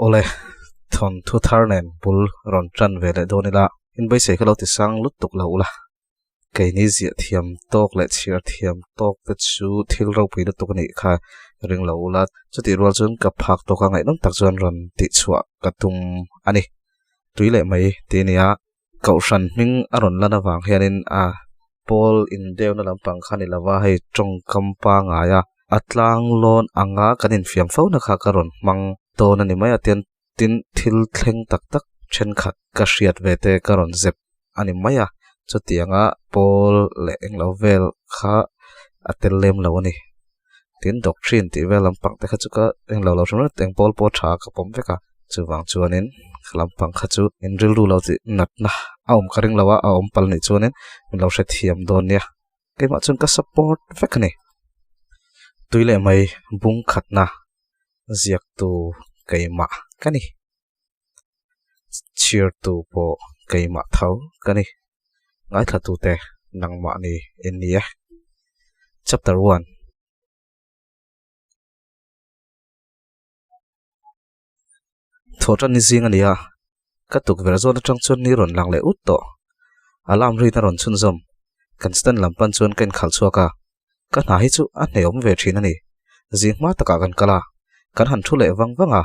Awle, thawnthu thar nen bul rawn tan ve leh dawn ila, in beisei kha lo ti sang lutuk lo ula. Keini ziah thiam tawk leh chhiar thiam tawk te chu thil ropui lutuk a nih kha ring lo ula, chutih rual chuan ka phak tawka ngaihnawm tak chuan rawn tihchhuah ka tum a ni. Tui leh mai ti a nia, Kohhran hming a rawn lan avang hianin a pawl indeuna lampang kha ni lova hei tawngkam pangngai a, a tlang lawn anga kan infiam fo na kha ka rawn hmang dawn a ni mai a, tian tin thil thleng tak tak thenkhat ka hriat ve te ka rawn zep a ni mai a, chutianga pawl leh englo vel kha a tel lem lo a ni. Tin doctrine tih vel lampang te kha chu ka englo lo hrim ringawt eng pawl pawh tha ka pawm vek a, chuvang chuanin ka lampang kha chu in rilru lo tih natna a awm ka ring lo a, a awm pal nih chuanin min lo hrethiam dawn nia. Keimah chuan ka support vek a ni. Tui leh mai bung khatna ziaktu keimah ka ni. Chhiartu pawh keimah tho ka ni. Ngaithlatute nangmahni in ni e. Chapter 1. Thawhtan ni zing a ni a, ka tukverh zawn atang chuan ni rawn lang leh ut tawh. Alarm rin a rawn chhunzawm. Kan stand lam pan chuan ka inkhalh chhuak a, ka hna hi chu a hnehawm ve thin a ni. Zing hma takah kan kal a, kan han thu leh vang vang a,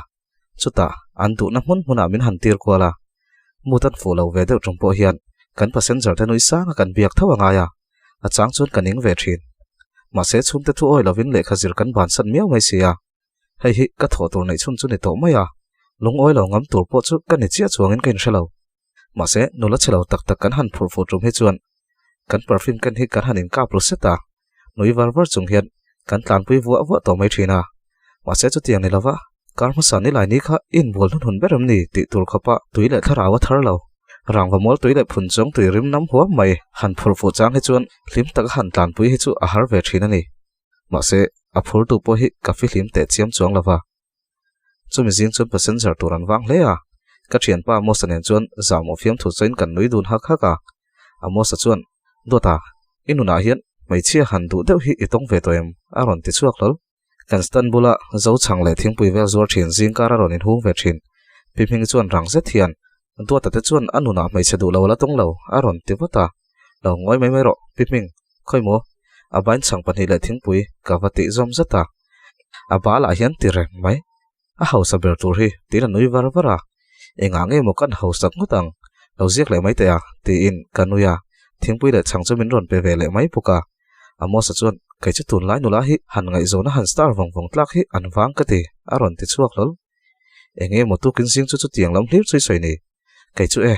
Chutah, an duhna hmun hmunah min han tir kual a, mut an fuh lo ve deuh ṭum pawh hian kan passenger te nui sanga kan biak tho a ngai a, a chang chuan ka ning ve ṭhin. Mahse, chhungte thu awi lovin lehkha zir kan bansan miau mai si a, hei hi ka thawh tur neih chhun chu ni tawh mai a, lungawi lo ngam tur pawh chu ka ni chiah chuangin ka inhre lo. Mahse, nula chhe lo tak tak kan han phurh fuh ṭum hi chuan kan perfume ken hi kan han inkap ru set a, nui var var chung hian kan tlanpui vuah vuah tawh mai thin a. Mahse chutiang ni lova, kar hmasa ni lai ni kha i inbual hnun hun ber em ni tih tur khawpa tui leh thlarau a thar lo. Rangva mual tui leh phun chuang tui rim nam huam mai han phurh fuh chang hi chuan hlim taka han tlanpui hi chu a har ve thin a ni. Mahse, a phurtu pawh hi ka fihlim teh chiam chuang lova. Chumi zing chuan passenger tur an vang hle a, ka thianpa Amosa nen chuan zahmawh fiamthu chain kan nui dun hak hak a. Amosa chuan, Dawta, i nunah hian hmeichhia han duh deuh hi i tawng ve tawh em? a rawn ti chhuak hlawl. Kan stand bula zo chhang leh thingpui vel zuar thin zingkar a rawn inhung ve thin. Pi Hmingi chuan rang zet hian, Duata te chuan a nunah hmeichhe duh lo la tawng lo, a rawn ti vat a. Lo ngawi mai mai rawh, Pi Hming, khawi maw? A bain chhang pahnih leh thingpui ka va tih zawm zet a. A balah hian ti reng mai. A hausa ber tur hi tiin a nui var var a. Engah nge maw kan hausak ngawt ang? Lo ziak leh mai teh a, tiin ka nui a. Thingpui leh chhang chu min rawn pe ve leh mai bawk a. Amosa chuan, Kei chu tunlai nula hi han ngaihzawna han star vawng vawng tlak hi an vang ka ti, a rawn ti chhuak hlawl. Enge maw tukin zing chu chutiang lam hlir chu i sawi ni? Kei chu e,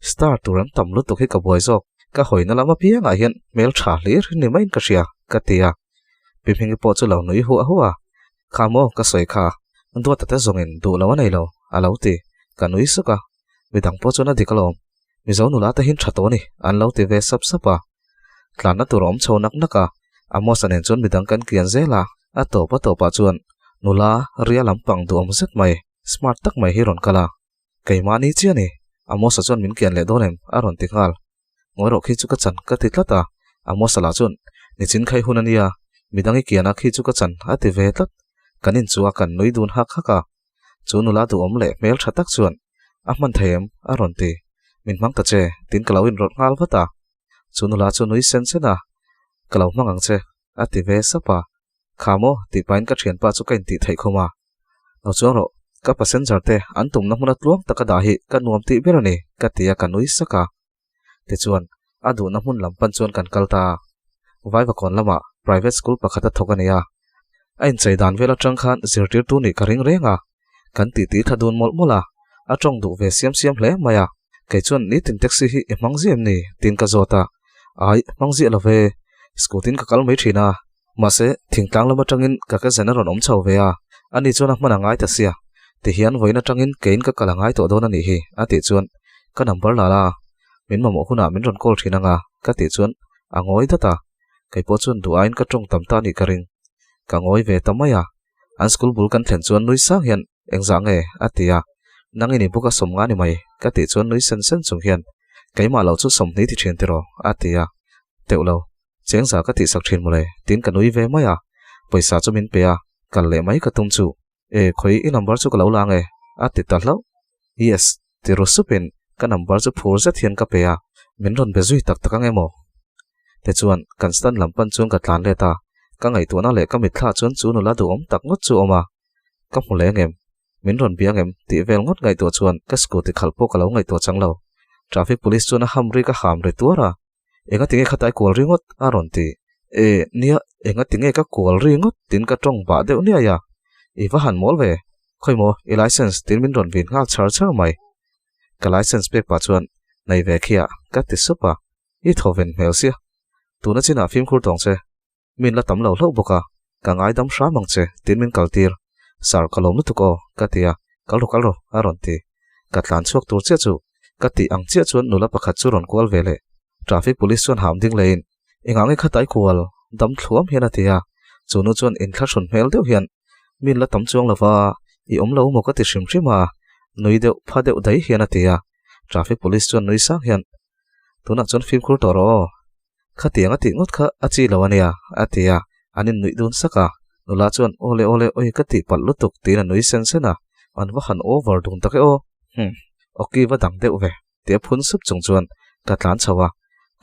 star tur an tam lutuk hi ka buai zawk, ka hawina lam apiangah hian hmel tha hlir hi ni maiin ka hria, ka ti a. Pi Hmingi pawh chu lo nui huah huah a, Kha maw ka sawi kha, duata te zawngin duh lo a nei lo, a lo ti. Ka nui suk a, midang pawh chuan a dik alawm, Mizo nula te hin tha tawh a ni, an lo ti ve sap sap a. Tlanna tur a awm chho nak nak a, Amosa nen chuan midang kan kian zel a, a tawp a tawpah chuan nula ria lampang duhawm zet mai, smart tak mai hi rawn kal a. Keimahni chiah ni, Amosa chuan min kian leh dawn em? a rawn ti nghal. Ngawi rawh khi chu ka chan ka ti tlat a, Amosa lah chuan, Nichin khai hun a nia, midang i kian a khi chu ka chan a ti ve tlat. Kan inchua kan nui dun hak hak a. Chu nula duhawm leh hmel tha tak chuan, A hman thei em? a rawn ti. Min hmang ta che, tiin ka lo inrawlh nghal vat a. Chu nula chu nui sen sen a, Ka lo hmang ang che, a ti ve sap a. Kha maw? tih pahin ka thianpa chu ka intih theih khum a. Lo chuang rawh, ka passenger te an tumna hmuna tluang taka dah hi ka nuam tih ber a ni, ka ti a ka nui sak a. Tichuan, a duhna hmun lam pan chuan kan kal ta a. Vaivakawn lamah private school pakhat a thawk a ni a. A inchei dan vel atang khan zirtirtu nih ka ring reng a. Kan titi tha dun mawlh mawlh a, a tawng duh ve siam siam hle mai a. Kei chuan nitin taxi hi i hmang ziah em ni? tiin ka zawt a. Ai, hmang ziah lo ve. Scooty-in ka kal mai thin a. Mahse, thingtlang lam atangin ka ke zen a rawn awm chho ve a, ani chuan a hman a ngai ta sia. Tihian vawiin atangin keiin ka kal a ngai tawh dawn a nih hi, a tih chuan ka number la la, min mamawh hunah min rawn call thin anga, ka tih chuan a ngawi dat a. Kei pawh chuan duh aiin ka tawng tam ta a nih ka ring. Ka ngawi ve ta mai a. An school bul kan thlen chuan nui sang hian engzah nge a ti a, nang i ni bawk a sawm nga ni mai, ka tih chuan nui sen sen chung hian keimah lo chu sawmhnih ti thin tiraw, a ti a. Teuh lo. Chengza ka tihsak thin mawle, tiin ka nui ve mai a. Pawisa chu min pe a, kal leh mai ka tum chu. E, khawi i number chu ka lo la ang e. A ti ta hlauh. Yes, ti ru supin ka number chu phur zet hian ka pe a, min rawn be zui tak tak ang emaw? Tichuan, kan stand lam pan chuan ka tlan let a, ka ngaihtuahna leh ka mitthla chuan chu nula duhawm tak ngawt chu a awm a, ka hmu leng em? Min rawn biang em? tih vel ngawt ngaihtuah chuan ka scooty khalh pawh ka lo ngaihtuah chang lo. Traffic police chuan a ham ri ka ham ri tuar a, Enga tinge khatai kual ri ngawt? a rawn ti. E, nia, enga tinge ka kual ri ngawt? tiin ka tawng bah deuh niai a. I va han mawl ve, khawi maw, i license tiin min rawn vin nghal char char mai. Ka license pek pah chuan, Nei ve khiah, ka ti sup a. I thaw ven hmel sia. Tuna chinah fimkhur tawng che. Min la tam lo hlauh bawk a, ka ngaidam hram ang che, tiin min kaltir. Sir, ka lawm lutuk aw, ka ti a, kal rawh kal rawh, a rawn ti. Ka tlan chhuak tur chiah chu, ka tih ang chiah chuan nula pakhat chu rawn kual ve leh. Traffic police chuan ham ding leiin, Engah nge khatai kual, dam thluam hian a ti a. Chu nu chuan inthlahrun hmel deuh hian, Min la tam chuang lova, i awm lo maw ka ti hrim hrim a, nui deuh pha deuh daih hian a ti a. Traffic police chuan nui sang hian, Tunah chuan fimkhur tawh rawh aw. Khatiang a tih ngawt kha a chi lo a nia, a ti a, an innuih dun sak a. Nula chuan, Awle awle, awi ka tih palh lutuk, tiin a nui sen sen a. An va han over dun tak e aw. Hum, awki va dang deuh ve, tia phun sup chung chuan ka tlan chho a.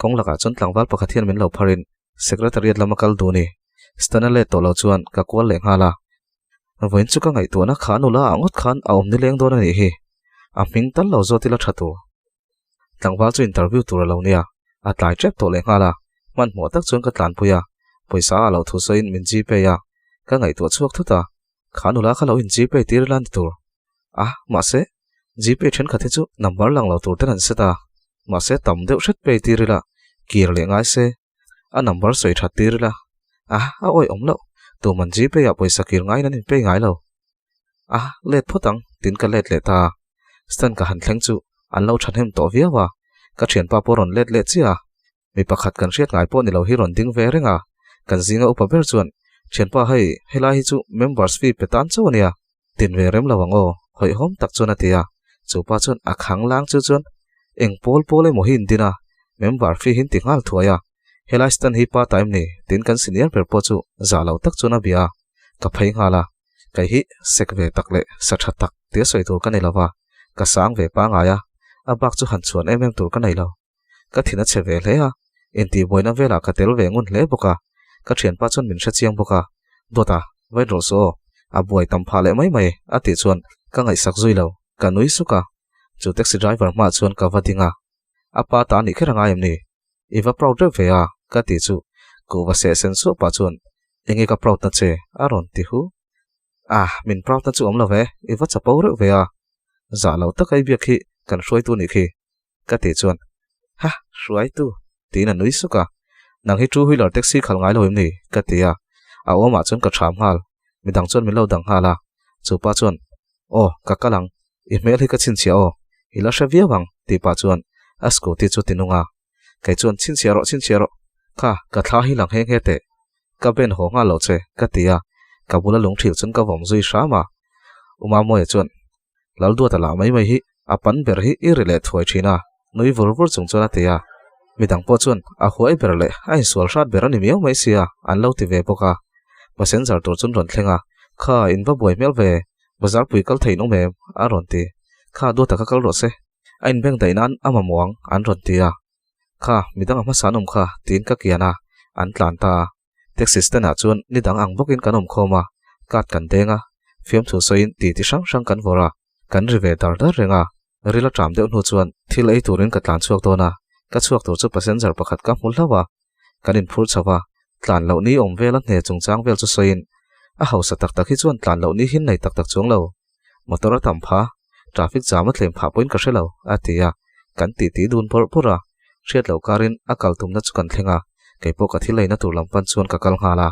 Kawng lakah chuan tlangval pakhat hian min lo pharin Secretariat lama kal dun i. Stana let tawh lo chuan ka kual leh nghal a. Vawiin chu ka ngaihtuahna kha nula ah ngawt khan a awm nileng dawn a nih hi. A hming tal lo zawt ila tha tur. Tlangval chu interview tur a lo nia, a tlai tep tawh leh nghal a, hmanhmawh tak chuan ka tlanpui a, pawisa a lo thu sawiin min gpay a, ka ngaihtuah chhuak thut a, kha nula kha lo in gpay tir ila ni tur. A, mahse, gpay thenkhat hi chu number lang lo tur ten an set a, mahse tam deuh hret pay tir ila, kir leh ngai se, a number sawi that tir ila, a, a awih awm loh, tuman gpay ah pawisa kir ngaiin an in pay ngai lo. A, let phawt ang, tin ka let leh ta a. Stand ka han thleng chu an lo thahnem tawh viau a, ka thianpa pawh rawn let leh chiah a. Mi pakhat kan hriat ngai pawh ni lo hi rawn ding ve reng a, kan zinga upa ber chuan, Thianpa hei, helai hi chu members fee pe tan chauh a nia, tin ve rem lo ang aw, hawihhawm tak chuan a ti a. Chupa chuan a khang lang chu chuan eng pawl pawl emaw hi in din a, member fee hi in ti nghal thuai a, helai stand hi pa ta em ni? Tin kan senior ber pawh chu zah lo tak chuan a bia a, ka phei nghal a. Kei hi sek ve tak leh sa tha tak tia sawi tur ka nei lo va, ka sang ve pangai a, a bak chu han chhuan em em tur ka nei lo. Ka thin a chhe ve hle a, intihbuaina velah ka tel ve ngun hle bawk a, ka thianpa chuan min hre chiang bawk a, Dawta, vain rawh suh aw, a buai tam phah leh mai mai, a tih chuan ka ngaihsak zui lo, ka nui suk a, chu taxi driver hmaah chuan ka va ding a, a pa ta nih kher a ngai em ni? I va proud reuh ve a, ka tih chu kuhva seh sen suah pah chuan enge ka proud na che a rawn ti hu. Ah, min proud na chu awm lo ve, i va chapo reuh ve a. Zah lo taka i biak hi kan hruaitu nih khi, ka tih chuan Ha, hruaitu, tiin a nui suk a. Nang hi two wheeler taxi khalh ngai lo em ni? ka ti a. A awmah chuan ka ṭham nghal, midang chuan min lo dang nghal a. Chu pa chuan Aw, ka kal ang, i hmel hi ka chhinchhiah aw, i la hre viau ang, tih pah chuan a scooty chu ti nung a. Kei chuan chhinchhiah rawh, chhinchhiah rawh, kha, ka thla hi lang nghe nghe teh, ka ben haw nghal lo che, ka ti a, ka bula lungthil chuan ka vawm zui hram a. U Mamawia chuan, Lalduata lah mai mai hi a pan ber hi i ri leh thuai thin a, nui vur vur chung chuan a ti a. Midang pawh chuan a huai ber leh a insual hrat ber a ni miau mai sia, an lo ti ve bawk a. Passenger tur chuan rawn thleng a, Kha, in va buai hmel ve, bazar pui kal thei in awm em? a rawn ti. Kha, duata kha kal rawh se, a inbeng daih nan a mamawh ang, an rawn ti a. Kha, midang a hmasa an awm kha, tiin ka kian a, an tlan ta a. Taxi stand ah chuan ni dang ang bawkin kan awm khawm a, card kan deng a, fiamthu sawiin ti ti hrang hrang kan vawrh a, kan ri ve dar dar reng a. Ril a ṭam deuh hnu chuan thil ei turin ka tlan chhuak dawn a, ka chhuak tur chu passenger pakhat ka hmu hlauh a, kan inphur chho a, tlan loh ni awm vel a hne chungchang vel chu sawiin a hausa tak tak hi chuan tlan loh ni hin nei tak tak chuang lo, motor a tam pha, traffic jam a thlem phah pawhin ka hre lo, a ti a, kan titi dun bawrh bawrh a, hriat loh karin a kal tumna chu kan thleng a, kei pawh ka thil leina tur lam pan chuan ka kal nghal a.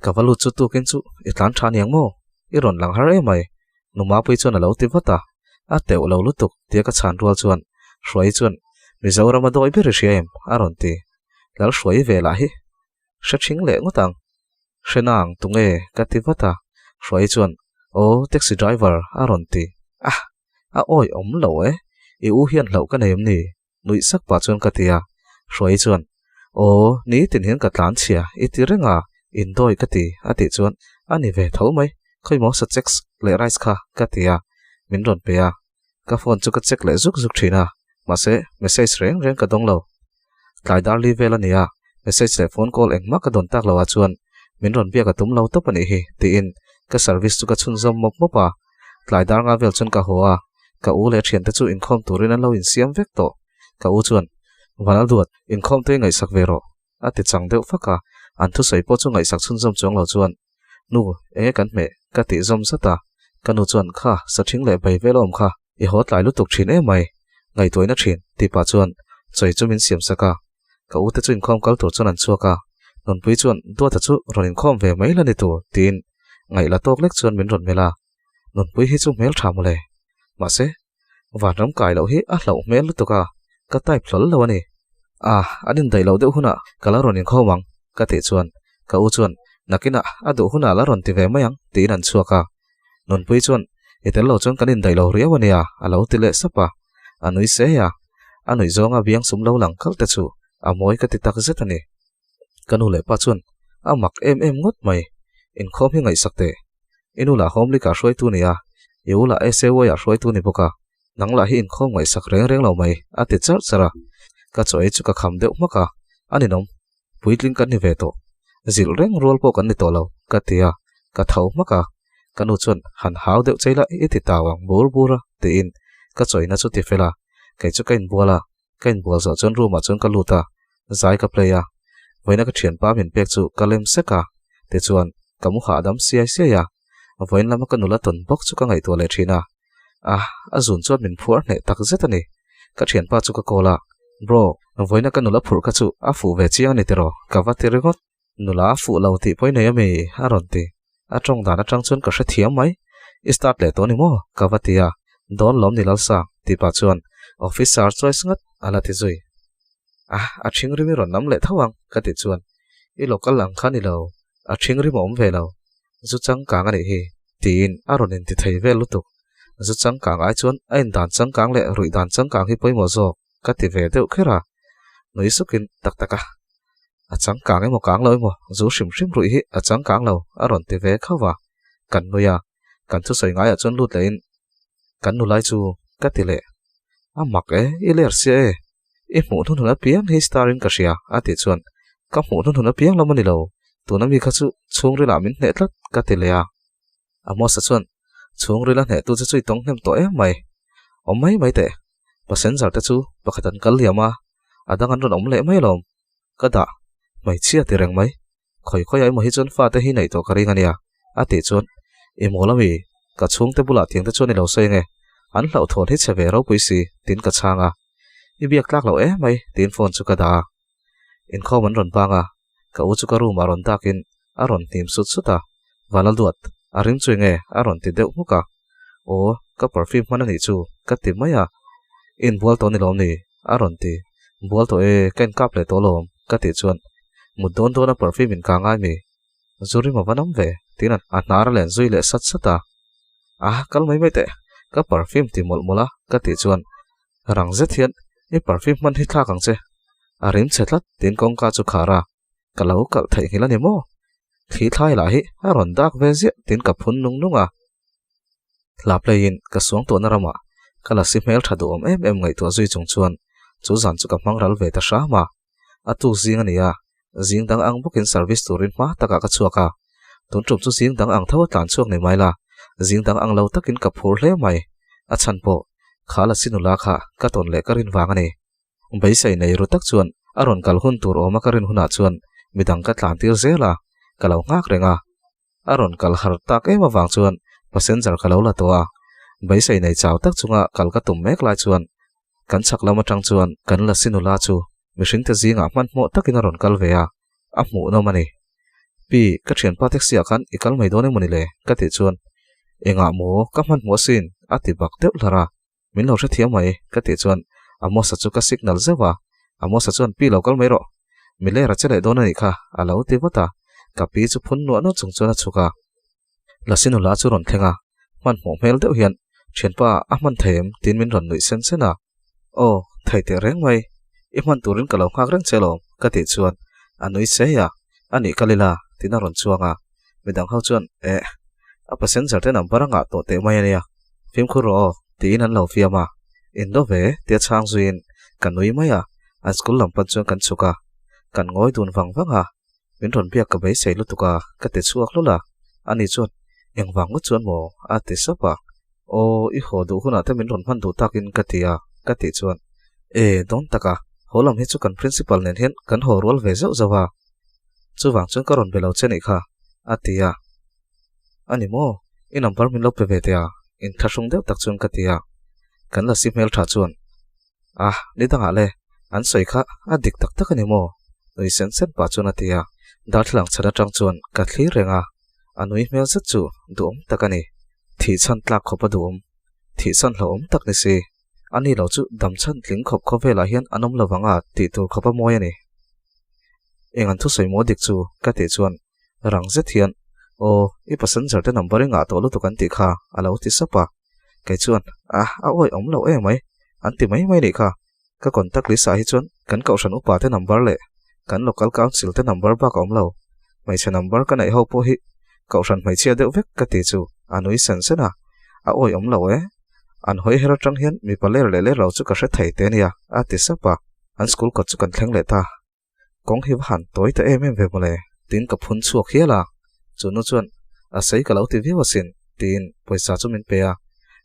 Ka va lut chu tukin chu i tlan tha niang maw? I rawn lang har em mai, nu Mapui chuan a lo ti vat a, a teuh lo lutuk tia ka chhan rual chuan Hruai chuan Mizoram a dawi ber i hria em? a rawn ti. Lal Hruai ve lah hi hre thing leh ngawt ang. Hre nang tunge ka ti vat a, Hruai chuan Aw taxi driver a rawn ti. Ah! A awi awm lo e, i u hian hlauh ka nei em ni? Nuih sak pah chuan ka ti a, Hruai chuan, Aw, nitin hian ka tlan chhia, i ti reng a, indawi ka ti, a tih chuan, A ni ve tho mai, khawimaw sa checks leh rice kha ka ti a, min rawn pe a. Ka phone chu ka check leh zuk zuk thin a, mahse message reng reng ka dawng lo. Tlai dar li vel a ni a, message leh phone call engmah ka dawn tak loah chuan min rawn biak a tum lo tawp a nih hi tiin ka service chu ka chhunzawm mawp mawp a. Tlai dar nga vel chuan ka haw a, ka u leh thiante chu inkhawm turin an lo insiam vek tawh. Ka u chuan, Vanal duat, inkhawm te ngaihsak ve rawh. A ti chang deuh fak a, an thusawi pawh chu ngaihsak chhunzawm chuang lo chuan, Nu, enge kan hmeh? ka tih zawm zat a. Ka nu chuan, Kha, sa ṭhing leh bai vel awm kha, i haw tlai lutuk ṭhin em mai, ngaihtuahina ṭhin, tih pah chuan chawi chu min siam sak a. Ka ute chu inkhawm kal tur chuan an chhuak a, Nunpui chuan, Duata chu rawn inkhawm ve mai la ni tur, tiin ngaih la tawk lek chuan min rawn melh a. Nunpui hi chu hmel ṭha mawle. Mahse, Vanram kai loh hi a hlauh hmel lutuk a, ka type hlawl lo a ni. A, an indaih loh deuh hunah ka la rawn inkhawm ang, ka tih chuan ka u chuan nakinah a duh hunah la rawn ti ve mai ang tiin an chhuak a. Nunpui chuan i tel lo chuan kan indaih lo riau a nia a lo ti leh sap a, a nui se a, a nuih zawnga biang sum lo lang kal te chu a mawi ka ti tak zet a ni. Ka nu leh pa chuan a mak em em ngawt mai, inkhawm hi ngaihsak teh. I nu lah home league ah hruaitu ni a, i u lah SAY ah hruaitu ni bawk a, nang lah hi inkhawm ngaihsak reng reng lo mai, a ti charh charh a. Ka chaw ei chu ka kham deuh hmak a, a ninawm, puitling kan ni ve tawh, zilh reng rual pawh kan ni tawh lo, ka ti a, ka tho hmak a. Ka nu chuan han hau deuh chei la i ti tau ang bur bur a, tiin ka chaw ina chu ti fel a, kei chu ka inbual a, Ka inbual zawh chuan room ah chuan ka lut a, zai ka play a, vawiina ka thianpa min pek chu ka lem sek a, tichuan ka mu hahdam siai siai a, vawiin lama ka nula tawn bawk chu ka ngaihtuah leh thin a, ah a zun chuan min phuar hneh tak zet a ni. Ka thianpa chu ka call a, Bro, vawiina ka nula phurh kha chu a fuh ve chiang a ni tiraw? Ka va ti ringawt. Nula a fuh lo tih pawhin nei ami? A rawn ti. A tawng dan atang chuan ka hrethiam mai. I start leh tawh ni maw? Ka va ti a. Dawn lawm ni Lalsang, tih pah chuan officer choice ngat a la ti zui. A, a ṭhing rim i rawn lam leh tho ang, ka tih chuan i local ang kha ni lo, a ṭhing rim a awm ve lo. Zu changkang a nih hi, tiin a rawn inti thei vel lutuk. Zu changkang ai chuan a indan changkang leh ruih dan changkang hi pawimawh zawk, ka ti ve deuh kher a. Nui sukin tak tak a. A changkang emaw kang lo emaw, zu hrim hrim ruih hi a changkang lo, a rawn ti ve khauh va. Kan nui a, kan thusawi ngaiah chuan lut lehin, Kan nulai chu ka ti leh. A mak e, i ler sia e. I hmuh hnuhnun apiang hi star in ka hria, a tih chuan, Ka hmuh hnuhnun apiang lam a ni lo, tuna mi kha chu chhungrilah min hneh tlat, ka ti leh a. Amosa chuan, Chhungrila hnehtu che chu i tawng hnem tawh em mai. Awm mai mai teh. Passenger te chu pakhat an kal liam a, a dang an rawn awm leh mai alawm. Ka dah hmeichhia ti reng mai. Khawi khawi ah emaw hi chuan fate hi neih tawh ka ring a nia, a tih chuan, I mawl ami, ka chhungte bulah tiang te chuan i lo sawi ange, an hlauhthawn hi chhe ve ropui si, tiin ka chhang a. I biak tlak loh em mai, tiin phone chu ka dah a. Inkhawm an rawn bang a, ka u chu ka room ah rawn dakin a rawn hnim sut sut a, Vanlalduat, a rim chu enge? a rawn ti deuh hmuk a. Aw, ka perfume hman a nih chu, ka ti mai a. Inbual tawh ni lawm ni? a rawn ti. Bual tawh e, ka inkap leh tawh lawm, ka tih chuan, Mut dawn dawna perfume in ka ngai mi? Zu rim a va nam ve, tiin a hnar a len zui leh sat sat a. A, kal mai mai teh, ka perfume ti mawlh mawlh a, ka tih chuan, Rang zet hian i perfume hman hi thlak ang che, a rim chhe tlat, tiin kawngka chu khar a. Ka lo kalh theihnghilh a ni maw? Thli thlai lah hi a rawn dak ve ziah tiin ka phun nung nung a. Hla play-in ka suang tuahna ramah ka lasi hmel tha duhawm em em ngaihtuah zui chung chuan chu zan chu ka hmang ral ve ta hram a. A tuk zing a ni a, zing dang ang bawkin service turin hma takah ka chhuak a. Tun tum chu zing dang ang tho a tlan chhuak ni mai la, zing dang ang lo takin ka phur hle mai. A chhan pawh kha lasi nula kha ka tawn leh ka rin vang a ni. Beisei nei ru tak chuan a rawn kal hun tur awma ka rin hunah chuan midang ka tlan tir zel a, ka lo nghak reng a. A rawn kal har tak em avang chuan passenger ka lo la tawh a, beisei nei chau tak chunga kal ka tum mek lai chuan kan chhak lam atang chuan kan lasi nula chu mihringte zingah hmanhmawh takin a rawn kal ve a, a hmuhnawm a ni. Pi, ka thianpa taxi ah khan i kal mai dawn emawni le? ka tih chuan Engah maw ka hmanhmawh asin a ti bak deuh hlar a. Min lo hrethiam mai, ka tih chuan Amosa chu ka signal zeuh a, Amosa chuan pi lo kal mai rawh, mi ler a che leh dawn a nih kha, a lo ti vat a, ka pi chu phun nuah nuah chung chuan a chhuk a. Lasi nula chu rawn thleng a, hmanhmawh hmel deuh hian, Thianpa, a hman thei em? tiin min rawn nuih sen sen a. Aw, thei teh reng mai, i hman turin ka lo nghak reng che alawm, ka tih chuan a nui sei a, A nih kal ila, tiin a rawn chuang a, midang ho chuan, Eh. A passenger te number a ngah tawh teh mai a nia, fimkhur rawh aw, tiin an lo fiam a. In do ve, tia chhang zuiin ka nui mai a, an school lam pan chuan kan chhuk a. Kan ngawi dun vang vang a, min rawn biak ka beisei lutuk a, ka ti chhuak hlawlh a. Ani chuan, Engvang ngawt chuan maw? a ti sap a. Aw, i haw duh hunah te min rawn hman duh takin ka ti a, ka tih chuan, E, dawn tak a, haw lam hi chu kan principal nen hian kan haw rual ve zauh zauh a, chuvang chuan ka rawn be lo che nih kha, a ti a. A ni maw, i number min lo pe ve teh a, inthlahrung deuh tak chuan ka ti a. Kan lasi hmeltha chuan, A, ni dangah le, an sawi kha a dik tak tak a ni maw? Nui sen sen pah chuan a ti a. Darthlalang chhan atang chuan ka thlir reng a, a nui hmel zet chu duhawm tak a ni. Thih chhan tlak khawp a duhawm, thih chhan hlauhawm tak ni si. A ni lo chu dam chhan tling khawp khawvelah hian an awm lo vang a tih tur khawp a mawi a ni. Eng an thusawi maw dik chu ka tih chuan rang zet hian Aw, i passenger te number i ngah tawh lutuk an tih kha a lo ti sap a. Kei chuan A, a awi awm lo em mai an ti mai mai nih kha. Ka contact list ah hi chuan kan kohhran upa te number leh kan local council te number bak a awm lo. Hmeichhe number ka neih ho pawh hi kohhran hmeichhia deuh vek ka ti chu a nui sen sen a, a awi awm lo e. An hawi her atang hian mipa ler leh ler lo chu ka hre thei te nia a ti sap a, an school kawt chu kan thleng leh ta. Kawng hi va han tawi ta em em ve mawle tiin ka phun chhuak hial a, chu nu chuan a sei ka lo ti viau asin tiin pawisa chu min pe a,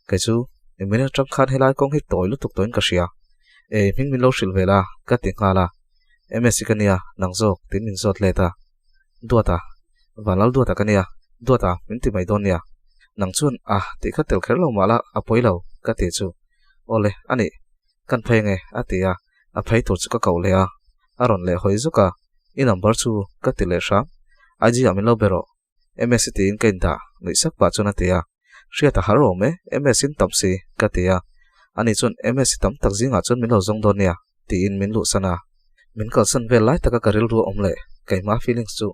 kei chu i min atang khan helai kawng hi tawi lutuk tawhin ka hria, ei hming min lo hrilh ve la ka ti nghal a, MS ka nia nang zawk tiin min zawt let a, Duata, Vanlal Duata ka nia, Duata min ti mai dawn nia, nang chuan a tih kha tel kher lo mah la a pawi lo ka ti chu, awle a nih kan phei ange a ti a. A phei tur chu ka koh leh a, a rawn leh hawi zuk a, I number chu ka ti leh hram, IG ah min lo be rawh, MS i tiin ka indah nuih sak pah chuan a ti a, Hriat a har awm e, MS in tam si, ka ti a, ani chuan MS i tam tak zingah chuan min lo zawng dawn nia, tiin min luhsan a. Min kalsan vel lai taka ka rilru a awm leh keimah feelings chu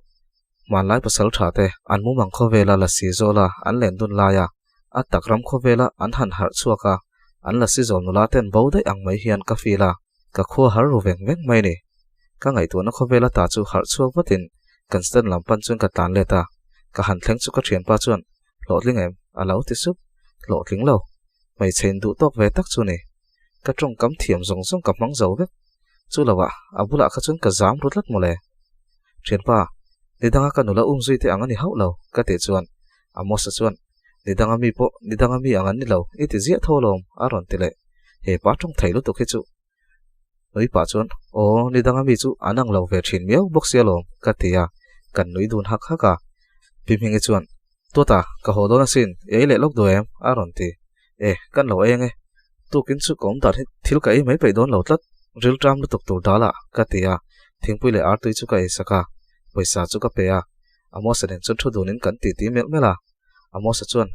hmanlai pasal tha te an mumang khawvela lasi zawla an len dun laia a tak ram khawvela an han harh chhuak a, an lasi zawl nula ten bo daih ang mai hian ka feel a, ka khua har ru veng veng mai ni. Ka ngaihtuahna khawvela ta chu harh chhuak vatin kan stand lam pan chuan ka tlan let a, ka han thleng chu ka thianpa chuan hlawhtling em? a lo ti sup, hlawhtling lo, hmeichhe in duh tawk ve tak chu ni. Ka tawngkam thiam zawng zawng ka hmang zo vek, chu loah a bulah kha chuan ka zam ru tlat mawle. Thianpa, ni danga ka nula um zui te ang a ni hauh lo, ka tih chuan Amos-a chuan, Ni danga mi pawh ni danga mi ang an ni lo, i ti ziah tho alawm, a rawn ti leh. He pa tawng thei lutuk hi chu. Nui pah chuan, Aw, ni danga mi chu an ang lo ve thin miau bawk sia alawm, ka ti a, kan nui dun hak hak a. Pi Hmingi chuan, Tuata, ka haw dawn asin, i ei leh lawk duh em? a rawn ti. E, kan lo eng e. Tukin chu ka awm dan hi thil ka ei mai peih dawn lo tlat, ril ṭam lutuk tur dal ah ka ti a, thingpui leh artui chu ka ei sak a, pawisa chu ka pe a, Amosa nen chuan thu dunin kan titi melh melh a, Amosa chuan,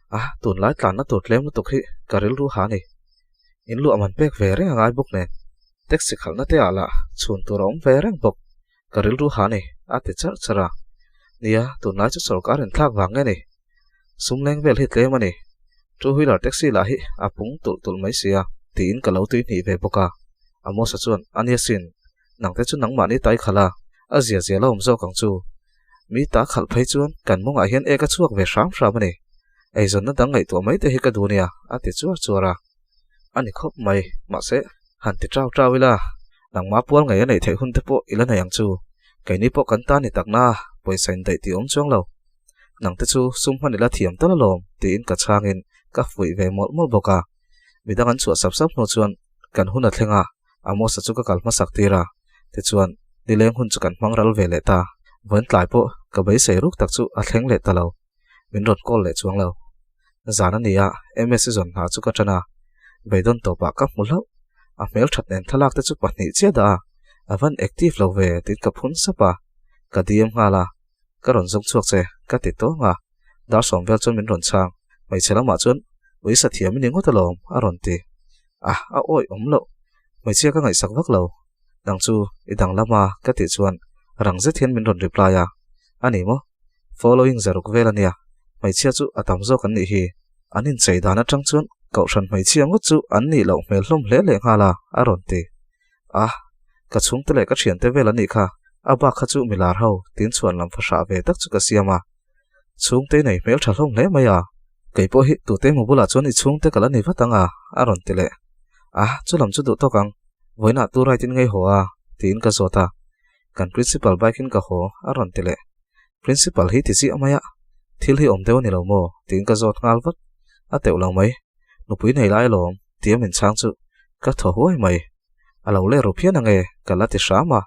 A, tunlai tlanna tur tlem lutuk hi ka rilru ha ni. In luah man pek ve reng a ngai bawk nen, taxi khalhna te ah lah chhun tur a awm ve reng bawk, ka rilru ha ni, a ti charh charh a. Nia, tunlai chu sawrkar inthlak vang nge ni? Sum leng vel hi tlem a ni. Two wheeler taxi lah hi a pung tulh tulh mai sia, tiin ka lo tui hnih ve bawk a. Amosa chuan, A nia sin, nangte chu nangmahni tai khalh a, a zia zia la awm zawk ang chu. Mi ta khalh phei chuan kan mawngah hian ek a chhuak ve hram hram a ni. Eizawnna dang ngaihtuah mai te hi ka duh nia, a ti chuar chuar a. A ni khawp mai, mahse, han ti trau trau ila, nangmah pual ngei a neih theih hun te pawh i la nei ang chu. Keini pawh kan ta ni takna, pawisa indaih tih awm chuang lo. Nang te chu sum hman ila thiam tal alawm tiin ka chhangin ka fuih ve mawlh mawlh bawk a. Midang an chhuah sap sap hnu chuan kan hun a thleng a, Amos-a chu ka kal hmasak tir a, tichuan nileng hun chu kan hmang ral ve leh ta. Vawiin tlai pawh ka beisei ruk tak chu a thleng leh ta lo, min rawn call leh chuang lo. Zan a ni a, MS-i zawn hna chu ka ṭan a, beidawn tawpah ka hmu hlauh. A hmelṭhat nen thlalak te chu pahnih chiah dah a, a van active lo ve tiin ka phun sap a, ka DM nghal a. Ka rawn zawng chhuak che, ka ti tawng a. Dar sawm vel chuan min rawn chhang. Hmeichhe lamah chuan uisa thiam i ni ngawt alawm, a rawn ti. A, a awih awm loh. Hmeichhia ka ngaihsak vak lo. Nang chu i dang lam a, ka tih chuan rang zet hian min rawn reply a. A ni maw? Following zaruk vel a nia. Hmeichhia chu a tam zawk an nih hi. An inchei dan atang chuan Kohhran hmeichhia ngawt chu an nih loh hmel hlawm hle leh nghal a, a rawn ti. A, ka chhungte leh ka thiante vel an nih kha, a bak kha chu milar ho, tin chhuan lam fa hrah ve tak chu ka siam a. Chhungte i nei hmel tha hlawm hle mai a, kei pawh hi tute emaw bulah chuan i chhungte ka la nei vat ang a, a rawn ti leh. A, chu lam chu duh tawk ang, vawiinah tu right in ngei haw a? tiin ka zawt a. Kan principal bike in ka haw, a rawn ti leh. Principal hi ti chiah mai a, thil hi awm deuh a ni lo maw? tiin ka zawt nghal vat. A teuh lo mai, nupui nei lai alawm, tia min chhang chu ka thaw huai mai. A lo leh ru phian ange, ka la ti hram a.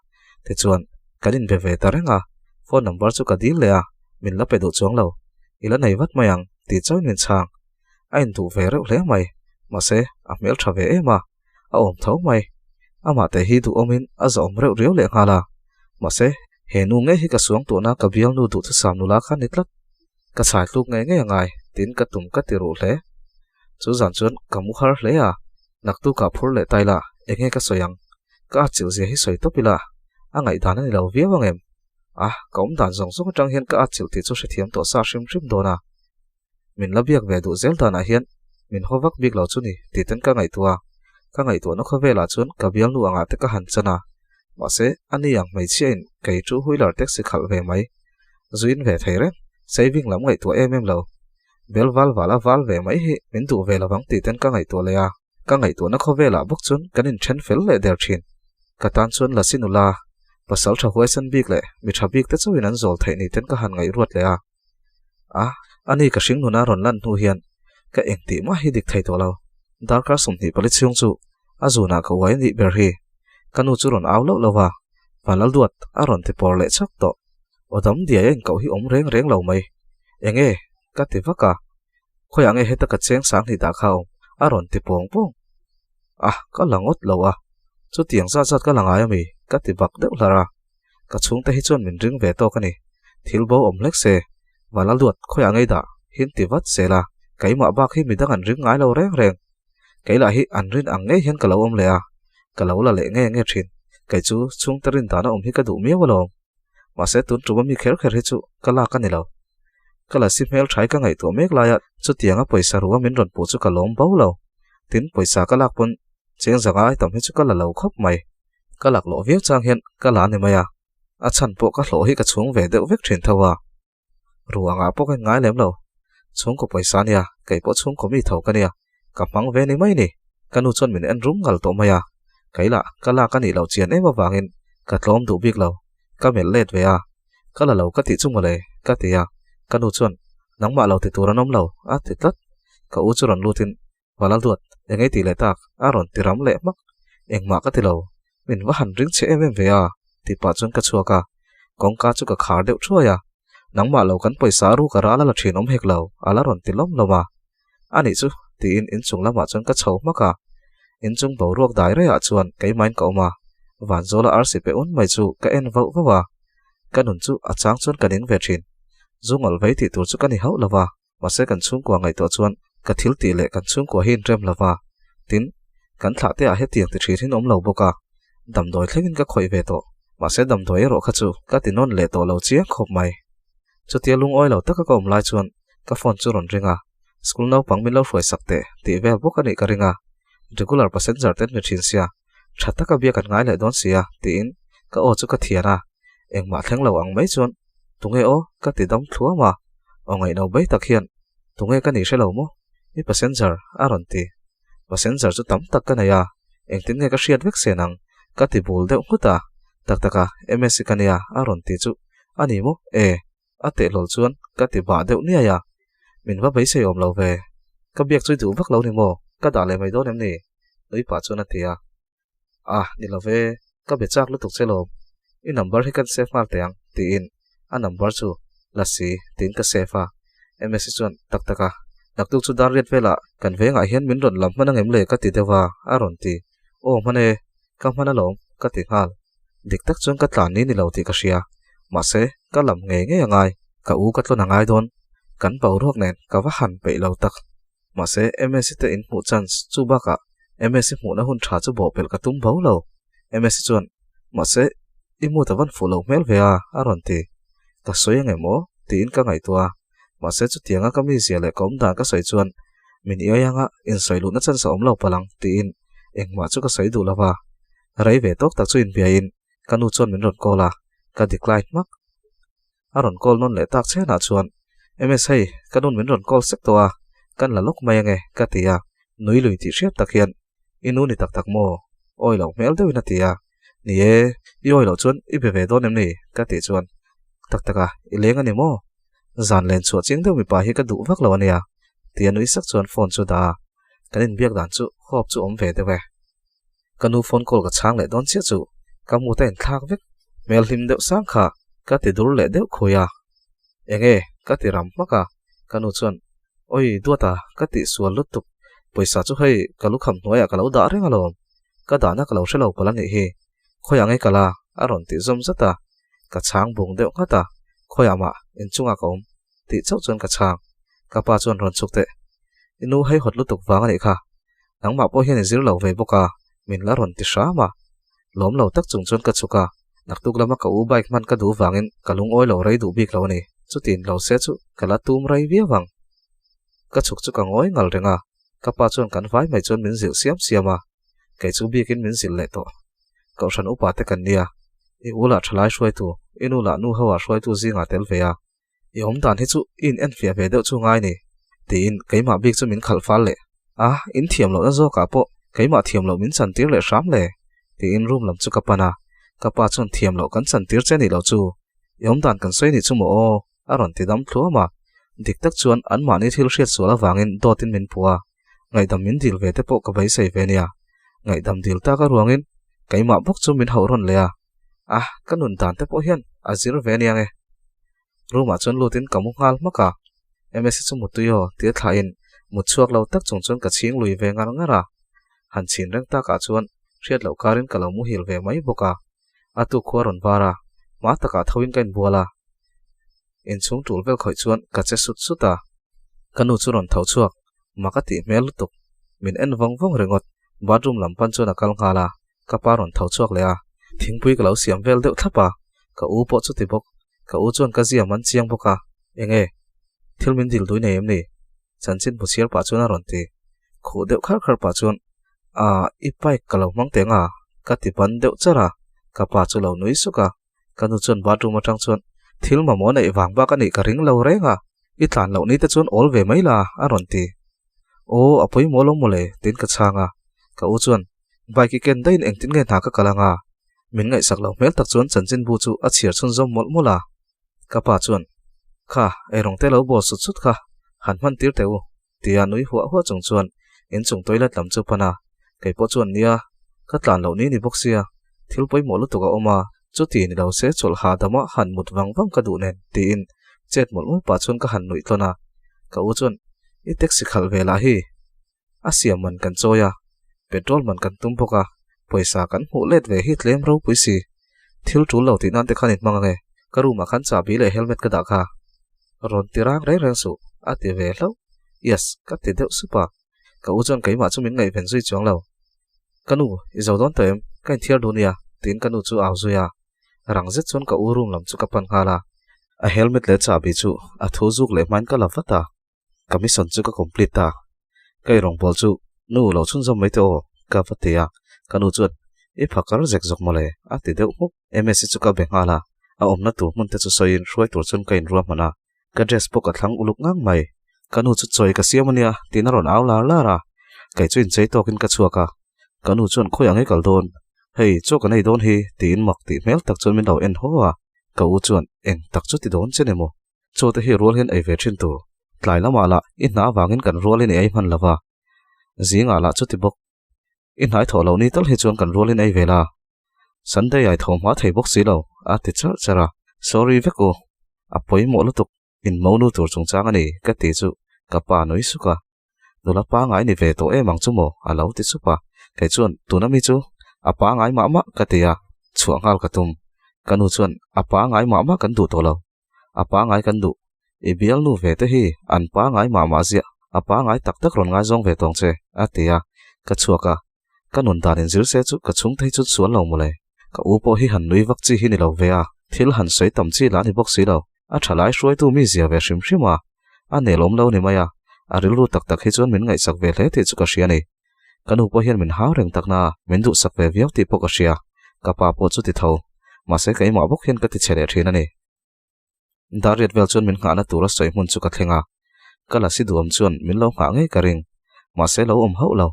Tichuan, kan inbe ve ta reng a, phone number chu ka dil leh a, min la pe duh chuang lo. I la nei vat mai ang, tih chauhin min chhang. A induh ve reuh hle mai, mahse, a hmel tha ve em a, a awm tho mai. Amah te hi duhawmin a zawhawm reuh riau leh nghal a, mahse, he nu ngei hi ka suang tuhna ka bialnu duhthusam nula kha ni tlat. Ka chhai tluk ngei ngei angai, tiin ka tum ka ti ruh hle. Chu zan chuan ka mu har hle a, naktukah phur leh tai la, enge ka sawi ang? Ka atchilh zia hi sawi tawp ila, a ngaihdan a ni lo viau ang em? A, ka awm dan zawng zawng atang hian ka atchilh tih chu hrethiam tawh sa hrim hrim dawn a. Min la biak ve duh zel danah hian min haw vak bik lo chu ni tih ten ka ngaihtuah a, ka ngaihtuahna khawvelah chuan ka bialnu angah te ka han chan a, mahse ani ang hmeichhia in kei two wheeler taxi khalh ve mai zuin ve thei reng, saving lam ngaihtuah em em lo. Bel val val a val ve mai hi min duh ve lovang tih ten ka ngaihtuah leh a, ka ngaihtuahna khawvelah bawk chuan kan inthen fel leh der thin. Ka tan chuan Lasi nula, pasal tha huaisan bik leh mi tha bik te chauhin an zawl theih ni ten ka han ngaihruat leh a. A, ani ka hring nuna rawn lan hnu hian ka engtih mah hi dik thei tawh lo. Darkar 24 chhung chu a zunah ka uai nih ber hi. Ka nu chu rawn au loh lo va, Vanlalduat a rawn ti pawr leh chak tawh. Aw dam diai a inkoh hi awm reng reng lo mai. Enge? Ka ti vak a. Khawiah nge heta ka cheng sang hnih dah kha awm? A rawn ti pawng pawng. A, ka la ngawt lo a. Chutiang zat zat ka la ngai ami? Ka ti bak deuh hlar a. Ka chhungte hi chuan min ring ve tawk a ni. Thil bo awm hlek se, Vanlalduat khawiah ngei dah? Hin ti vat zel a. Keimah bak hi midang an ring ngai lo reng reng. Kei lah hi an rin ang ngei hian ka lo awm leh a. Ka lo la leh nge nge thin. Kei chu chhungte rin dana awm hi ka duh miau alawm. Mahse tun tum a mi kher kher hi chu ka lak a ni lo. Ka lasi hmel thai ka ngaihtuah mek laia chutianga pawisa rua min rawn puh chu ka lawm bo lo. Tin, pawisa ka lak pawn cheng zanga ai tam hi chu ka la lo khawp mai. Ka lak lawh viau chang hian ka la ni mai a, a chhan pawh ka hlawh hi ka chhung ve deuh vek thin tho a. Ruangah pawh ka inngai lem lo. Chhungkaw pawisa nia, kei pawh chhungkaw mi tho ka nia, ka hmang ve ni mai ni. Ka nu chuan min en rum ngal tawh mai a, kei lah ka lak a nih loh chian em avangin ka tlawm duh bik lo, ka melh let ve a, ka la lo ka tih chu mawle ka ti a, ka nu chuan nangmah lo ti tur an awm lo a ti tlat. Ka u chu rawn lutin Valalduat, eng ei tih leh tak? a rawn ti ram leh hmak. Engmah ka ti lo, min va han ring che em em ve a, tih pah chuan ka chhuak a. Kawngka chu ka khar deuh thuai a, Nangmah lo kan pawisa a ruk a ral a la thin awm hek lo, a la rawn ti lawm lawm a. Anih chu, tiin inchung lamah chuan ka chho hmak a. Inchung boruak dai raiah chuan keimahin ka awm a, Vanzawla arsi pe un mai chu ka en vauh vauh a. Ka nun chu a chang chuan ka ning ve thin. Zu ngawlh vei tih tur chu ka ni hauh lo va. Mahse kan chhungkua ngaihtuah chuan ka thil tih leh kan chhungkua hi inrem lo va, tin, kan thlah te ah hetiang ti thin hin awm lo bawk a, damdawi thlengin ka khawih ve tawh. Mahse damdawi erawh kha chu ka ti nawn leh tawh lo chiang khawp mai. Chutia lungawi lo taka ka awm lai chuan ka phone chu rawn ring a, school naupang min lo hruai sak teh tih vel bawk a nih ka ring a, regular passenger ten ni thin sia, tha taka biak an ngai leh dawn sia tiin ka aw chu ka thian a, engmah thleng lo ang mai chuan Tunge aw? Ka ti dam thluam a, aw ngaihno bai tak hian Tunge ka nih hre lo maw? I passenger a rawn ti. Passenger chu tam tak ka nei a, engtin nge ka hriat vek sen ang? Ka ti bul deuh nghut a, tak taka MSc ka nia a rawn ti chu a ni maw? E, a tehlawl chuan ka ti bah deuh niai a, min va beisei awm lo ve. Ka biak chu i duh vak lo ni maw? Ka dah leh mai dawn em ni? Nui pah chuan a ti a. A, ni lo ve, ka be chak lutuk che lawm. I number hi kan save nghal teh ang, tiin a number chu la si tiin ka save a. Msi chuan, Tak tak a, naktuk chu dar riat velah kan vengah hian min rawn lam hman angem le ka ti deuh a, a rawn ti. Aw hman e, ka hman alawm, ka ti nghal. Dik tak chuan ka tlan ni ni lo tih ka hria. Mahse, ka lam ngei ngei a ngai, ka u ka tlawn a ngai dawn. Kan boruak nen ka va han peih lo tak. Mahse, Msi te inhmuh chance chu bakah Msi hmuhna hun tha chu bawhpelh ka tum bo lo. Msi chuan, Mahse, i mood a van fuh lo hmel ve a, a rawn ti. Ka sawi ang em aw? tiin ka ngaihtuah a. Mahse, chutianga ka mizia leh ka awmdan ka sawi chuan min iai anga insawi luhna chance a awm lo palh ang tiin engmah chu ka sawi duh lo va. Rei ve tawk tak chu inbiain ka nu chuan min rawn call a, ka decline hmak. A rawn call nawn leh tak chenah chuan. MS hei, ka nun min rawn call sek tawh a, kan la lawk mai ange, ka ti a, nui lui tih hriat tak hian, I nu ni tak tak maw? Awi loh hmel deuhin a ti a, Ni e, i awi loh chuan i be ve dawn em ni? ka tih chuan, Tak tak a, i leng a ni maw? Zan len chhuah ching deuh mipa hi ka duh vak lo a nia, tia nui sak chuan phone chu dah a, kan inbiak dan chu hope chu awm ve deuh e. Ka nu phone call ka chhang leh dawn chiah chu ka mut a inthlak vek, hmel hlim deuh sang kha ka ti dur leh deuh khui a. Enge ka ti ram hmak a, ka nu chuan Awi duata ka tih sual lutuk, pawisa chu hei ka lukham hnuaiah ka lo dah reng alawm, ka dahna ka lo hre lo palh a nih hi, khawiah ngei ka la a rawn tih zawm zat a, ka chhang bung deuh nghat a, khawiah mah inchungah ka awm tih chauh chuan ka chhang, ka pa chuan rawn chhuk teh, i nu hei hawt lutuk vang a nih kha, Nangmah pawh hian i zir lo ve bawk a, min la rawn ti hram a. Lawm lo tak chung chuan ka chhuk a, naktuk lama ka u bike hman ka duh vangin ka lungawi lo rei duh bik lo a ni. Chutin lo se chu ka la tum rei viau ang. Ka chhuk chu ka ngawi ngal reng a, ka pa chuan kan vai mai chuan min zilh siam siam a, kei chu bikin min zilh leh tawh. Kohhran upa te kan nia, i u lah thalai hruaitu, i nu lah nu ho ah hruaitu zingah tel ve a, I awm dan hi chu i in enfiah ve deuh chu ngai ni, tiin keimah bik chu min khalh fal leh a, in thiam lohna zawkah pawh keimah thiam loh min chantir leh hram le, tiin room lam chu ka pan a, ka pa chuan thiam loh kan chantir che nih loh chu, i awm dan kan sawi nih chu maw aw, a rawn ti dam thluam a, dik tak chuan anmahni thil hriat sual avangin dawtin min puh a, ngaihdam min dil ve te pawh ka beisei ve nia, ngaihdam dil tak aruangin keimah bawk chu min hauh rawn leh a. A, ka nun dan te pawh hian a zir ve aniang e. Room ah chuan lutin ka mu nghal hmak a, Msi chu mutui aw tia thlahin mut chhuak lo tak chung chuan ka chhing lui ve ngar ngar a. Han chhin reng takah chuan hriat loh karin ka lo muhil ve mai bawk a. A tuk khua rawn var a, hma takah thoin ka inbual a. Inchhung tul vel khawih chuan ka che sut sut a. Ka nu chu rawn tho chhuak, mak a tih hmel lutuk. Min en vawng vawng ringawt, bathroom lam pan chuan a kal nghal a. Ka pa rawn tho chhuak leh a, thingpui ka lo siam vel deuh thlap a, ka u pawh chuti bawk, ka u chuan ka ziam an chiang bawk a, enge thil min dil dui nei em ni? Chanchin hmu chhiar pah chuan a rawn ti khuh deuh khar khar pah chuan a i bike ka lo hmang teng a ka ti ban deuh char a, ka pa chu lo nui suk a, ka nu chuan bathroom atang chuan thil mamawh neih vang bak a nih ka ring lo reng a, i tlan loh ni te chuan awl ve mai la a rawn ti. Aw a pawimawh lo mawle tiin ka chhang a, ka u chuan Bike i ken daihin engtin nge hna ka kal anga? Min ngaihsak loh hmel tak chuan chanchinbu chu a chhiar chhunzawm mawlh mawlh a. Ka pa chuan, Kha, eirawng te lo bawl sut sut kha, han hman tir teh u, tia nui huah huah chung chuan inchung toilet lam chu pan a. Kei pawh chuan, Nia, ka tlan loh ni ni bawk sia, thil pawimawh lutuk a awm a, chuti ni lo se chawlh hahdama han mut vang vang ka duh nen, tiin chet mawlh mawlh pah chuan ka han nuih tlawn a. Ka u chuan, I taxi khalh ve lah hi, A siam man kan chawi a, petrol man kan tum bawk a, pawisa kan hmuh let ve hi tlem ropui si. Thil tul lo tih nan te khan inhmang ange, ka room ah khan chahbi leh helmet ka dah kha. Rawn ti rang reng reng suh, a ti ve hlauh. Yes, ka ti deuh sup a. Ka u chuan keimah chu min ngaihven zui chuang lo. Ka nu, i zo dawn tawh em? Ka inthiar duh nia, tiin ka nu chu au zui a. Rang zet chuan ka u room lam chu ka pan nghal a. A helmet leh chahbi chu a thu zuk leh hmain ka la vat a. Ka mission chu ka complete ta. Ka eirawngbawl chu nu lo chhunzawm mai teh aw ka va ti a, ka nu chuan i phakar zek zawk mawle a ti deuh hmuk. Msi chu ka be nghal a, a awmna tur hmun te chu sawiin hruai tur chuan ka inruahman a, ka dress pawh ka thlang uluk ngang mai. Ka nu chu chawi ka siam ania tiin a rawn au lar lar a, kei chu inchei tawkin ka chhuak a, ka nu chuan khawi ang i kal dawn, hei chaw kan ei dawn hi tiin mak tih hmel tak chuan min lo en haw a, ka u chuan eng tak chu ti dawn che ni maw? Chaw te hi rual hian ei ve thin tur. Tlai lamah lah i hna avangin kan rualin i ei hman lo va. Zingah lah chuti bawk. I hnai thawh loh ni tal hi chuan kan rualin ei ve la. Sunday ai tho hma thei bawk si lo, a ti charh charh a. Sorry vek u, a pawimawh lutuk, in monu tur chungchang a ni, ka ti chu ka pa nui suk a. Nula pangai ni ve tawh em ang chu maw? a lo ti sup a. Kei chuan, Tuna mi chu a pangai mah mah ka ti a, chhuah nghal ka tum. Ka nu chuan, A pangai mah mah kan duh tawh lo. A pangai kan duh. I bialnu ve te hi an pangai mah mah ziah. A pangai tak tak rawn ngaizawng ve tawng che, a ti a. Ka chhuak a. Ka nun dan in zir se chu ka chhung thei chu sual lo mawle. Ka u pawh hi han nui vak chi hi ni lo ve a, thil han sawi tam chi lah ni bawk si lo. A tha lai hruaitu mi zia ve hrim hrim a, a nelawm lo ni mai a, a rilru tak tak hi chuan min ngaihsak ve hle tih chu ka hria a ni. Ka nu pawh hian min hau reng tak na, min duhsak ve viau tih pawh ka hria. Ka pa pawh chu ti tho. Mahse keimah bawk hian ka ti chhe leh thin a ni. Dar riat vel chuan min nghahna tura sawi hmun chu ka thleng a, ka lasi duam chuan min lo nghah ngei ka ring, mahse lo awm hauh lo.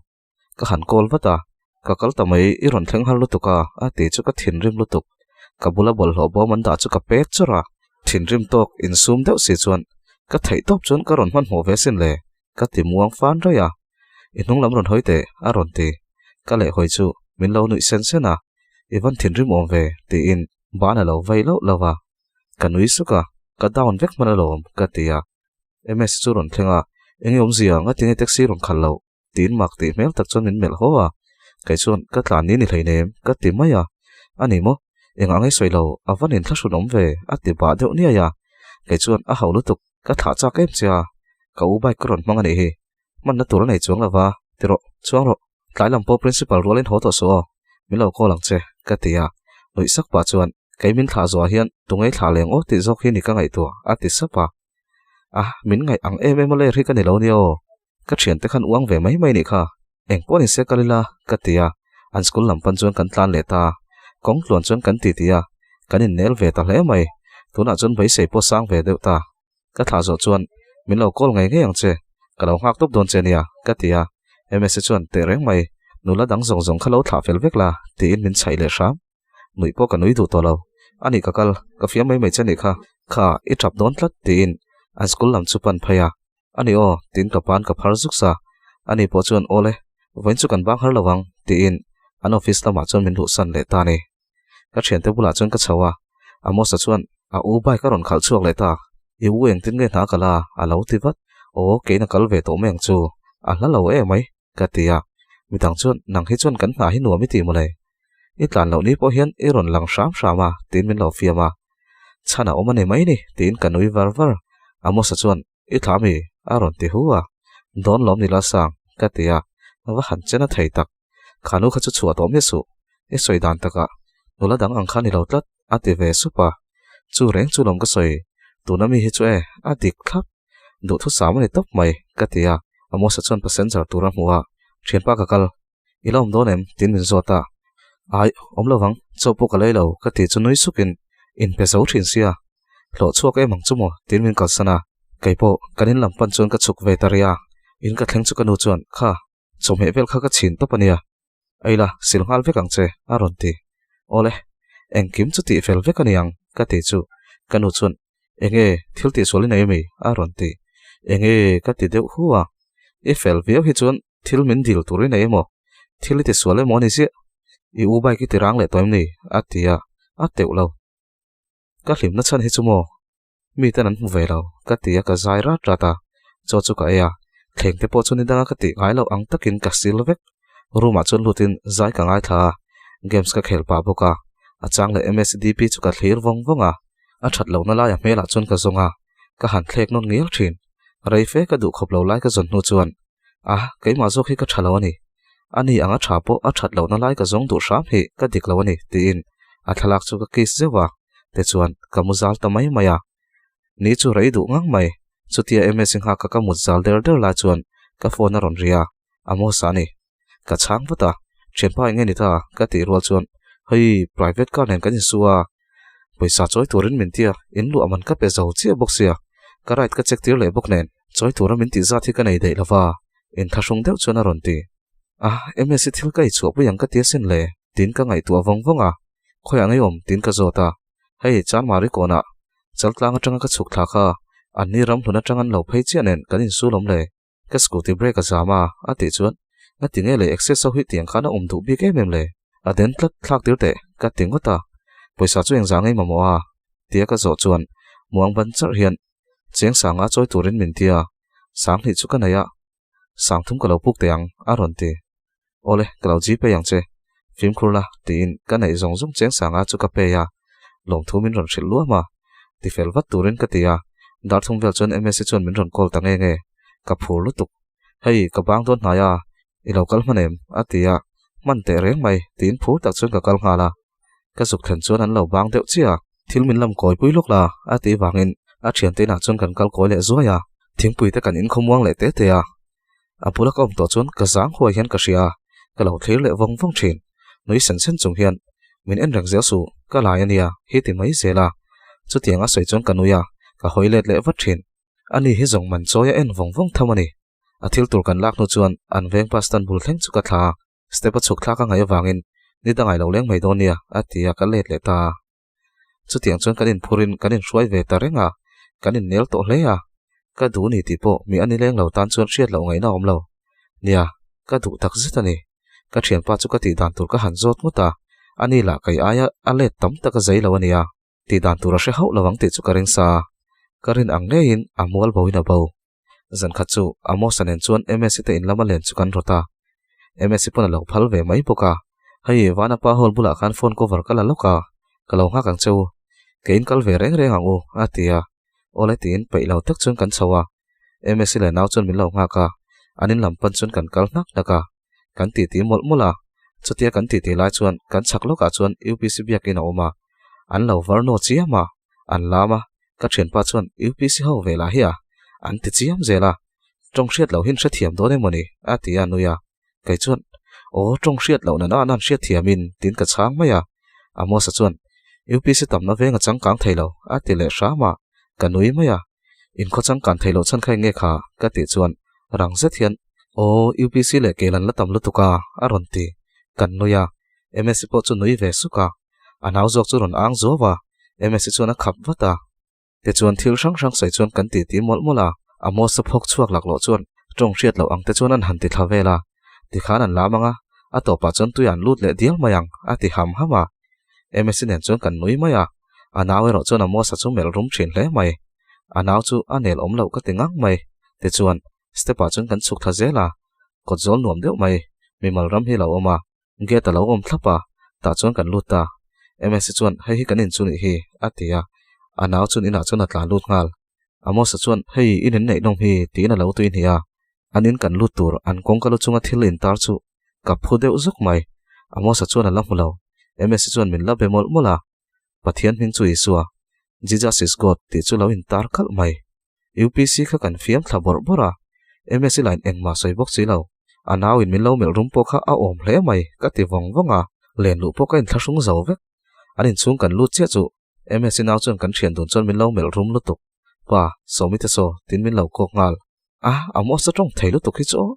Ka han call vat a, ka kal ta mai, i rawn thleng har lutuk a, a ti chu ka thinrim lutuk. Ka bula bawlhhlawh bawm an dah chu ka pek chawrh a, thinrim tawk insum deuh si chuan ka theih tawp chuan ka rawn hmanhmawh ve sin le, ka ti muang fan raih a. I hnung lam rawn hawi teh, a rawn ti. Ka lehhawi chu min lo nuih sen sen a, i van thinrim awm ve, tiin ban a lo vei loh loh a. Ka nui suk a, ka down vek hman alawm, ka ti a. MS chu rawn thleng a, eng nge awmzia, ngatinge taxi rawn khalh loh? tiin mak tih hmel tak chuan min melh haw a. Kei chuan, Ka tlan ni ni hleinem, ka ti mai a. A ni maw? Engah nge sawi lo, a va nin thlahrun awm ve, a ti bah deuh niai a. Kei chuan, A hauh lutuk, ka thlah chak em che a, ka u bike ka rawn hmang a nih hi. Hmanna tur a nei chuang lo va, ti rawh, chuang rawh. Tlai lam pawh principal rualin haw tawh suh aw, min lo call ang che, ka ti a. Nuih sak pah chuan, Kei min thlah zuah hian tunge thlah leng aw tih zawk hi ni ka ngaihtuah, a ti sap a. A, min ngaih ang em em a ler hi ka ni lo nia aw. Ka thiante khan uang ve mai mai nih kha. Eng pawh ni se kal ila, ka ti a. An school lam pan chuan kan tlan leh ta a. Kawng tluan chuan kan titi a. Kan innel ve ta hle mai. Tunah chuan beisei pawh sang ve deuh ta. Ka thlah zawh chuan, Min lo call ngei ngei ang che, ka lo nghak tawp dawn che nia, ka ti a. Msa chuan, Teh reng mai, nula dang zawng zawng kha lo thlah fel vek la, tiin min chhaih leh hram. Nuih pawh ka nui duh tawh lo. A nih ka kal, ka fiam mai mai che nih kha, kha i tap dawn tlat, tiin an school lam chu pan phei a. A ni aw, tiin ka pa'n ka phar zuk sa. Ani pawh chuan, Awle, vawiin chu kan bang har lo ang, tiin an office lamah chuan min luhsan leh ta a ni. Ka thiante bulah chuan ka chho a, Amos-a chuan a u bike a rawn khalh chhuak leh ta. I u engtin nge hna kal a? a lo ti vat. Aw, keiin a kal ve tawh mai ang chu. A hla lo e mai, ka ti a. Midang chuan, Nang hi chuan kan hna hi nuam i ti mawle. I tlan loh ni pawh hian i rawn lang hram hram a, tiin min lo fiam a. Chhan a awm a ni mai ni, tiin ka nui var var. Amos-a chuan, I thla mi? a rawn ti hu a. Dawn lawm ni la sang, ka ti a. Va han chen a thei tak. Kha nu kha chu chhuah tawh miah suh, i sawi dan takah nula dang ang kha ni lo tlat, a ti ve sup a. Chu reng chu lawm ka sawi, tuna mi hi chu e, a dik thlap. Duhthusam a ni tawp mai, ka ti a. Amosa chuan passenger tur a hmu a, Thianpa ka kal, i la awm dawn em? tiin min zawt a. Ai, awm lo vang, chaw pawh ka lei lo, ka ti chu nui sukin, Inpe zo thin sia, hlawh chhuak em ang chu maw? tiin min kalsan a. Kei pawh kan in lam pan chuan ka chhuk ve ta rih a, in ka thleng chu ka nu chuan, Kha, Chawhmeh vel kha ka chhin tawp a nia. Eila, sil nghal vek ang che, a rawn ti. Awle, engkim chu tih fel vek a ni ang, ka ti chu. Ka nu chuan, Enge, thil tihsual i nei ami? a rawn ti. Enge, ka ti deuh hu a. I fel viau hi chuan thil min dil tur i nei emaw? Thil i tisual emaw a ni ziah? I u bike i ti rang leh tawh em ni? a ti a, a teuh lo. Ka hlimna chhan hi chu maw? Miten an hmu ve lo, ka ti a ka zai rat rat a, chaw chu ka ei a, thleng te pawh chu ni danga ka tih ngai loh ang takin ka sil vek. Room ah chuan lutin zai ka ngaithla a, games ka khel pah bawk a, a chang leh MSDP chu ka thlir vawng vawng a, a that lohna laia hmelah chuan ka zawng a, ka han thlek nawn ngial thin. Rei fe ka duh khawp lo lai ka zawn hnu chuan, a keimah zawk hi ka tha lo a ni. Ani anga tha pawh a that lohna lai ka zawng duh hram hi ka dik lo a ni, tiin a thlalak chu ka kiss zeuh a. Tichuan, ka mu zal ta mai mai a. Ni chu rei duh ngang mai. Chutia MS nghaka ka mut zal der der lai chuan ka phone a rawn ri a, Amos a ni. Ka chhang vat a, Thianpa eng nge ni ta? ka tih rual chuan, Hei, private car nen kan insu a, pawisa chawi turin min ti a, in luah man ka pe zo chiah bawk sia, ka ride ka check tir leh bawk nen, chawi tura min tih zat hi ka nei daih lo va, inthlahrung deuh chuan a rawn ti. A, MS thil ka eichhuahpui ang ka ti asin le, tiin ka ngaihtuah vawng vawng a. Khawiah ngei awm tiin ka zawt a, hei Chanmari kawnah Chaltlang atanga ka chhuk thla kha anni ramhlun atang an lo phei chiah nen kan insul awm le, ka scooty brake a zam a a tih chuan nga ti nge le access ho hi tiang khan a awm duh bik em em le, a den tlat thlak tir teh ka ti ngawt a, pawisa chu engzah ngei mamawh a tia ka zawh chuan muang ban charh hian cheng sanga chawi turin min ti a, sanghnih chu ka nei a, Sangthum ka lo puk teh ang, a rawn ti. Awle, ka lo Gpay ang che. Fimkhur la, tiin ka neih zawng zawng cheng sanga chu ka pay a. Lawmthu min rawn hrilh luam a. Tifel vat turin ka ti a. Darthum vel chuan Msi chuan min rawn call ta nge nge. Ka phur lutuk. Hei, ka bang dawn hnai a, i lo kal hman em? a ti a. Hman teh reng mai, tiin phur tak chuan ka kal nghal a. Ka zuk thlen chuan an lo bang deuh chiah a, thil min lam kawi pui lawk la a tih vangin a thiante inah chuan kan kal kawi leh zuai a, thingpui te kan inkhawmuang leh te te a. A bula ka awm tawh chuan ka zang huai hian ka hria a, ka lo thlir leh vawng vawng thin. Nui sen sen chung hian, Min en reng zel suh, ka lai a nia, hi ti mai zel a. Chutiang a sawi chuan ka nui a, Ka hawi let leh vat thin. Ani hi zawng man chawi a en vawng vawng tham a ni. A thil tur kan lak hnu chuan an veng pa stand bul thleng chu ka thla a, step a chhuk thlak a ngaih avangin ni dangai lo leng mai dawn nia a ti a ka let leh ta a. Chutiang chuan kan inphurin kan inhruai ve ta reng a, kan innel tawh hle a. Ka duh ni tih pawh mi a ni leng lo tan chuan hriat loh ngaihna a awm lo. Nia, ka duh tak zet a ni. Ka thianpa chu ka tih dan tur ka han zawt ngawt a, ani lah kei aia a let tam tak a zei lo a nia. Tih dan tur a hre hauh lo ang tih chu ka ring sa a, ka rin ang ngeiin a mual boin a bo. Zan khat chu Amos-a nen chuan Msi te in lama len chu kan rawt a, Msi pawn a lo phal ve mai bawk a, Hei, Vanapa hall bulah khan phone cover ka la lawk a, ka lo nghak ang che u, keiin kal ve reng reng ang u, a ti a. Awle tiin peih lo tak chuan kan chho a, Msi leh nau chuan min lo nghak a, an in lam pan chuan kan kal hnak hnak a, kan titi mawlh mawlh a, chutia kan titi lai chuan kan chhak lawkah chuan UPC biakin a awm a, an lo var naw chiam a, an lam a, ka thianpa chuan UPC ho ve lah hi a, an ti chiam zel a, tawng hriat loh hin hrethiam dawn emaw ni? a ti a nui a, kei chuan aw tawng hriat loh nana an han hriatthiamin tiin ka chhang mai a, Amos-a chuan UPC tamna veng a changkang thei lo a ti leh hram a, ka nui mai a, Inkhaw changkan theih loh chhan kha eng nge kha? ka tih chuan rang zet hian Aw, UPC leh kel an la tam lutuk a, a rawn ti. Kan nui a, MSC pawh chu nui ve suk a. A nau zawk chu rawn ang zuau a, MSC chuan a khap vat a. Tichuan thil hrang hrang sawi chuan kan titi mawlh mawlh a, Amos-a phawk chhuak laklawh chuan tawng hriat loh ang te chuan an han ti thla vel a. Tikhan an lam ang a, a tawpah chuan tui an lut leh dial mai ang, a ti ham ham a. MSC nen chuan kan nui mai a, a nau erawh chuan Amos-a chu melh rum thin hle mai. A nau chu a nel awm loh ka ti ngang mai. Tichuan, step-ah chuan kan chhuk thla zel a, kawt zawl nuam deuh mai, mimal ram hi a lo awm a, gate a lo awm thlap a, tah chuan kan lut ta. MSC chuan, Hei hi kan in chu nih hi, a ti a. A nau chuan inah chuan a tlan lut nghal. Amos-a chuan, Hei, in in neih nawm hi, tiin a lo tui hnih a. An in kan lut tur, an kawngka lu chunga thil intar chu ka phu deuh zuk mai. Amos-a chuan a la hmu lo. MSC chuan min la be mawlh mawlh a. Pathian hming chu Isua, Jesus is God, tih chu lo intar kalh mai. UPC kha kan fiam thla bawrh bawrh a, MSC line engmah sawi bawk si lo. A nauin min lo melh rum pawh kha a awm hle mai, ka ti vawng vawng a, len luh pawh ka inthlahrung zo vek. An inchhung kan lut chiah chu MSC nau chuan kan thian dun chuan min lo melh rum lutuk. Pa, Sawmi te saw, tin min lo kawk nghal. A, a mawsa tawng thei lutuk hi chu aw.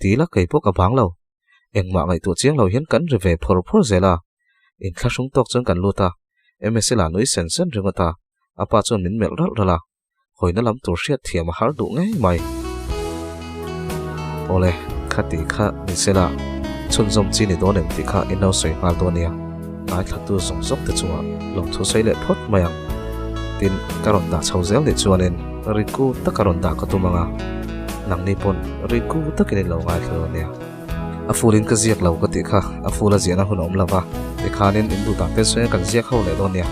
Ti la kei pawh ka bang lo. Engmah ngaihtuah chiang lo hian kan ri ve phawr phawr zel a. Inthlahrung tawk chuan kan lut a, MSC lah nui sen sen ringawt a, a pa chuan min melh ralh ralh a. Hawina lam tur hriat thiam a har duh ngei mai. Awle, khati kha ni se la, chhunzawm chi ni dawn em tih kha in lo sawi nghal dawn nia. Ngaithlatu zawng zawng te chungah lawmthu sawi leh phawt mai ang. Tin, ka rawn dah chho zel nih chuanin riku taka rawn dah ka tum ang a, nangni pawn riku takin in lo ngaithla dawn nia. A fulin ka ziak lo ka tih kha a fula ziahna hun a awm lo va, tikhanin in duh dan te sawi kan ziak ho leh dawn nia.